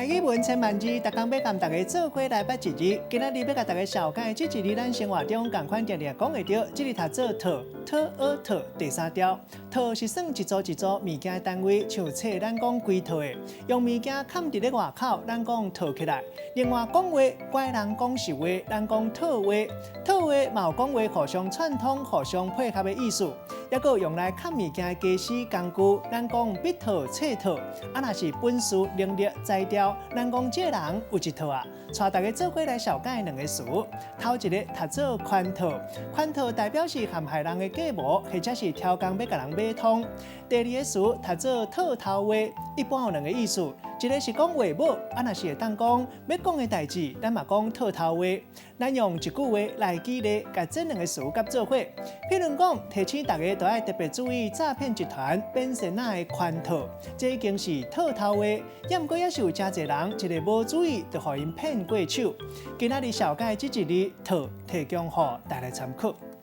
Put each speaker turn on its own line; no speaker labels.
語文千萬字，逐工欲共大家做伙來捌一字。今仔日欲共大家紹介這一字，咱生活中仝款定定講會著，這字讀做套，T O 套第三調。套是算一組一組物件的單位，像冊咱講規套的，用物件崁佇咧外口，咱講套起來。另外講話拐人講實話，咱講套話。套話嘛有講話互相串通、互相配合的意思。抑閣用來崁物件的家私工具，咱講筆套、冊套。啊，若是本事、能力、才調，咱講這人有一套啊。帶大家做伙來紹介兩个詞，頭一个讀做圈套，圈套代表是陷害人的計謀，或者是刁工欲共人買通。第二个詞讀做套頭話，一般有兩个意思，一个是講話母，啊若是會當講欲講的代誌，咱嘛講套頭話。咱用一句話來舉例，共這兩个詞佮做伙。譬如講，提醒大家都愛特別注意詐騙集團變仙仔的圈套，這已經是套頭話，也毋過猶是有誠濟人一个無注意，就予𪜶騙過手。今仔日紹介這一字套，提供予大家參考。